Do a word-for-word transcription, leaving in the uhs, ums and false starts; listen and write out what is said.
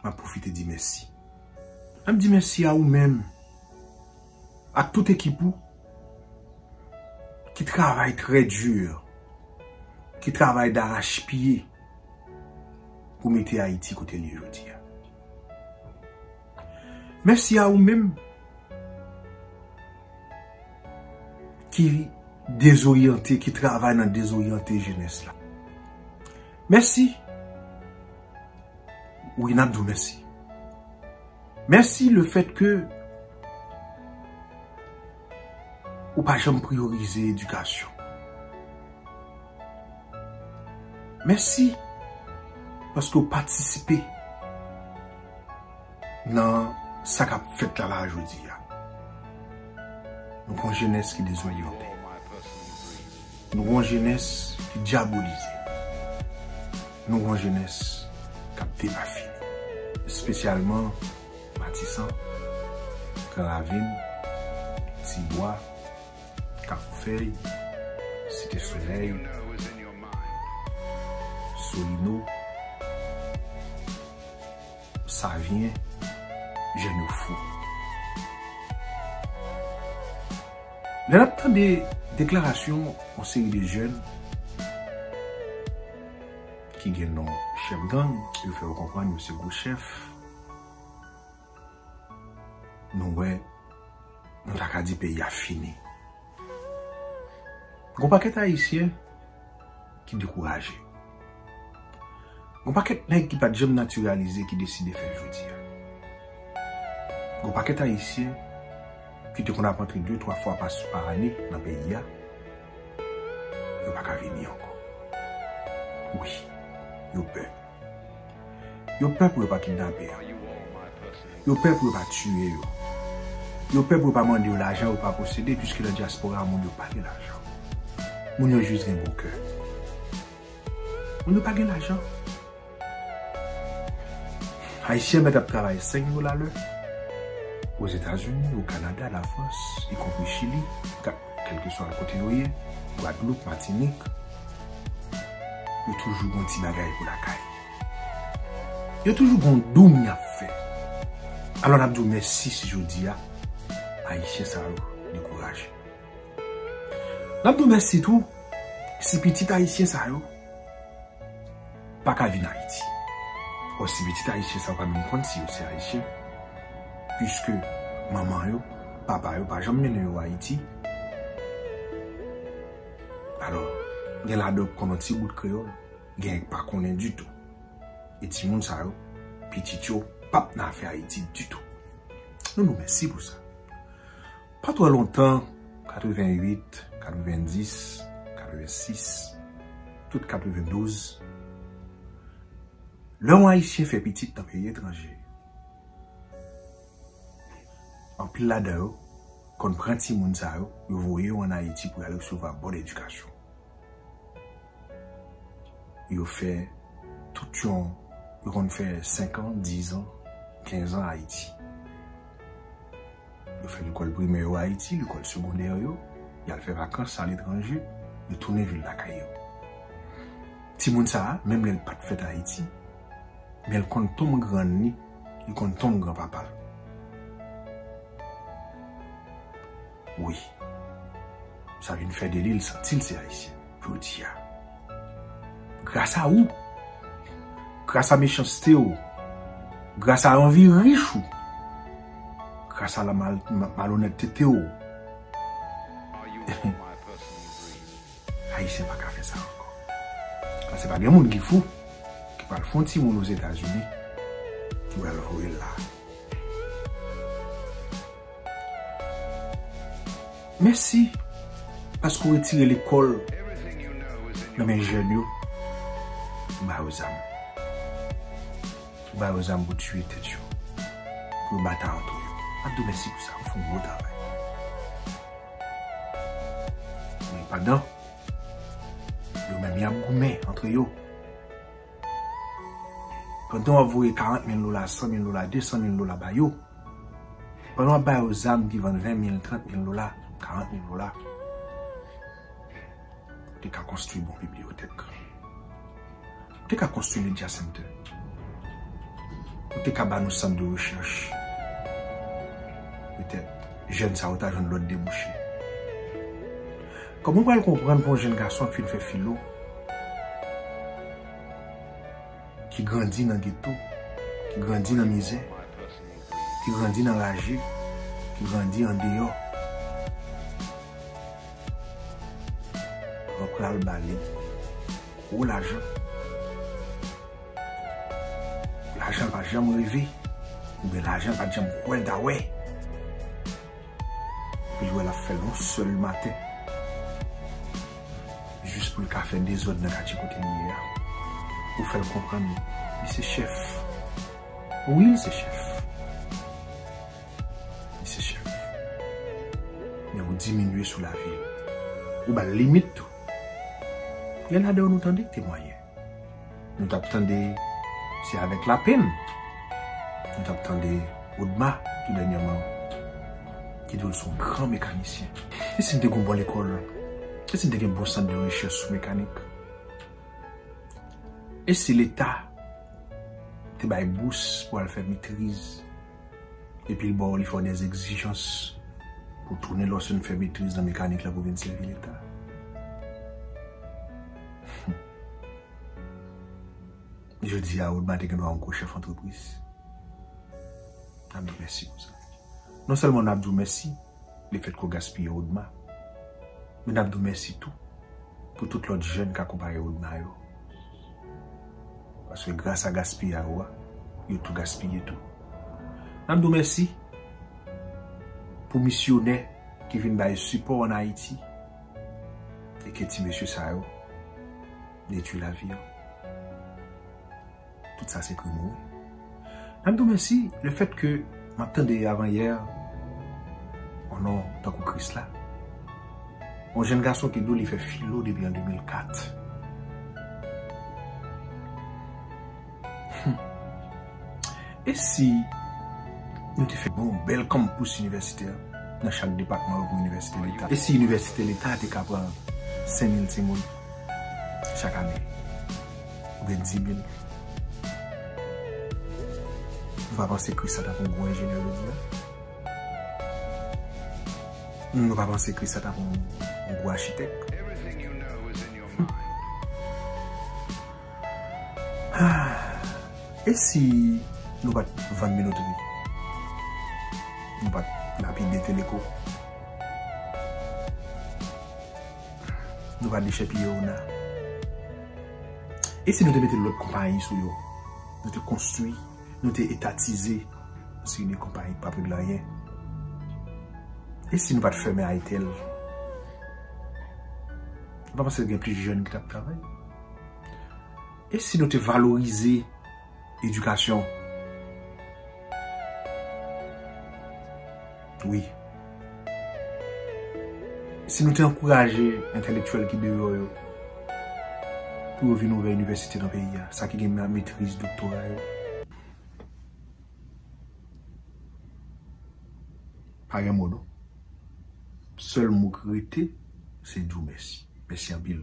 M ap pwofite di mèsi. M ap di mèsi a ou menm, ak tout ekip ou, ki travay trè di, ki travay darachpye pou mete Ayiti kote l ye jodi a. Mèsi a ou menm ki dezoryante, ki travay nan dezoryante jenès la. Mèsi. Wi, n ap di w mèsi. Mèsi le fèt ke ou pa janm priyorize edikasyon. Mèsi paske w patisipe nan sa k ap fèt la, la jodi a. Nou gon jenès ki dezoryante. Nou gon jenès ki dyabolize. Nou gon jenès k ap depafini. Espesyalman Matisan, Gran Ravin, Tibwa, Kafou Fèy, Site Solèy, Solino, Savyen, jèn yo fou. Lè n ap tande deklarasyon yon seri de jèn ki gen non chèf gang, yo fè yo konprann yo se gwo chèf. Nou wè, nou ta ka di peyi a fini. Gon pakèt Ayisyen ki dekouraje. Gon pakèt nèg ki pa t janm natiralize ki deside fè l jodi a. Gon pakèt Ayisyen ki te konn ap antre de, twa fwa pa, pa ane nan peyi a, yo pa ka vini ankò. Wi, yo pè. Yo pè pou yo pa kidnape yo. Yo pè pou yo pa tiye yo. Yo pè pou yo pa mande yo lajan yo pa posede, piske nan dyaspora, moun yo pa gen lajan. Moun yo jis gen bon kè. Moun yo pa gen lajan. Ayisyen mèt ap travay senk dola lè. Ozetazini, o Kanada, Lafrans, ikonpri Chili, ka-, kèlkeswa kote yo ye, Gwadloup, Matinik, yo toujou gon ti bagay pou lakay. Yo toujou gon doum y ap fè. Alò, n ap di w mèsi si jodi a, Ayisyen sa yo dekouraje. N ap di w mèsi tou si pitit Ayisyen sa yo pa ka vin Ayiti. Osibyen ti Ayisyen sa yo pa menm konn si yo se Ayisyen, piske manman yo, papa yo pa janm mennen yo Ayiti. Alò, gen ladan k konn yon ti bout kreyòl, gen k pa konnen ditou. E timoun sa yo, pitit yo, p ap nan afè Ayiti ditou. Nou di w mèsi pou sa. Pa twò lontan, katrevennuit, katrevendis, katrevensis, tout katrevendouz, lè yon Ayisyen fè pitit nan peyi etranje, anpil ladan yo konn pran timoun sa yo, yo voye yo ann Ayiti pou y al resevwa bòn edikasyon. Yo fè tout yon, yo konn fè senk an, diz an, kenz an Ayiti. Yo fè lekòl primè yo Ayiti, lekòl segondè yo, y al fè vakans aletranje, yo tounen vin lakay yo. Timoun sa a, menm lè l pa t fèt Ayiti, men l konn tonm grann li, li konn tonm granpapa l. Wi. Sa vin fè de li l santi l se Ayisyen jodi a. Gras a ou, gras a mechanste w, gras a anvi rich ou, gras a la mal-, ma-, malonètete w, Ayisyen pa ka fè sa ankò. Paske pa gen moun ki fou, ki pral fè yon timoun Ozetazini, ki pral voye l la. Mèsi paske w retire lekòl nan men jèn yo, ou ba yo zam. Ou ba yo zam pou tiye tèt yo, pou yo batay antre yo. M ap di w mèsi pou sa, ou fè yon gwo travay. Men pandan yo menm y ap goumen antre yo, pandan w ap voye karant mil dola, san mil dola, de san mil dola ba yo, pandan w ap ba yo zam ki vann ven mil, trant mil dola, karant mil dola, ou te ka konstwi bon bibliyotèk. Ou te ka konstwi media center. Ou te ka ba nou sant de rechèch. Petèt, jèn sa yo ta jwenn lòt debouche. Kòman w pral konprann pou yon jèn gason ki fin fè filo, ki grandi nan geto, ki grandi nan mizè, ki grandi nan raje, ki grandi andeyò, w ap pral ba li gwo lajan. Lajan l pa t janm reve, oubyen lajan l pa t janm kwè l ta wè. Epi l wè l ap fè l yon sèl maten. Jis pou l ka fè dezòd nan katye kote l ye a. Ou fè l konprann li se chèf. Wi, li se chèf. Li se chèf. Men ou diminye sou lavi l. Ou ba l limit tou. Gen ladan yo nou tande k temwaye. Nou t ap tande, se avèk lapenn nou t ap tande Odma tou dènyèman, ki di w l se yon gran mekanisyen. E si n te gen yon bon lekòl? E si n te gen bon sant de rechèch sou mekanik? E si Leta te bay bous pou al fè metriz, epi l ba w, li fè w dè egzijans pou w tounen lòske n fè metriz nan mekanik la pou vin sèvi Leta? Jodi a, Odma te gen dwa yon gwo chèf antrepriz. N ap di w mèsi pou sa. Non sèlman n ap di w mèsi lefètke w gaspiye Odma, men n ap di w mèsi tou pou tout lòt jèn k akonpaye Odma yo. Paske gras a gaspiyay ou a, yo tou gaspiye tou. N ap di w mèsi pou misyonè ki vin bay sipò ann Ayiti, e ke ti mesye sa yo detwi lavi yo. Tout sa se krim ou wi. N ap di w mèsi lefètke m ap tande avanyè, o non, tankou Krisla, yon jèn gason ki di w li fè filo depi an de mil kat. Hmm. E si nou te fè yon bèl kanpis inivèsitè nan chak depatman yo pou inivèsite Leta? E si inivèsite Leta te ka pran senk mil timoun chak ane? Oubyen dis mil? Nou pa panse Krisla t ap yon gwo enjenyè jodi a? Nou pa panse Krisla t ap yon, yon gwo achitèk? E si nou pa t vann minotri? Nou pa t lapide Teleko? Nou pa t dechèpiye Ona? E si nou te mete lòt konpayi sou yo? Nou te konstwi, nou te etatize yon seri de konpayi k p ap regle anyen. E si nou pa t fèmen Ayitel? Ou pa panse gen plis jèn ki t ap travay? E si nou te valorize edikasyon? Wi. Si nou te ankouraje entèlektyèl ki deyò yo pou yo vin ouvè inivèsite nan peyi a, sa ki gen metriz, doktora yo? Pa gen mo non. Sèl mo k rete, se di w mèsi. Mèsi anpil.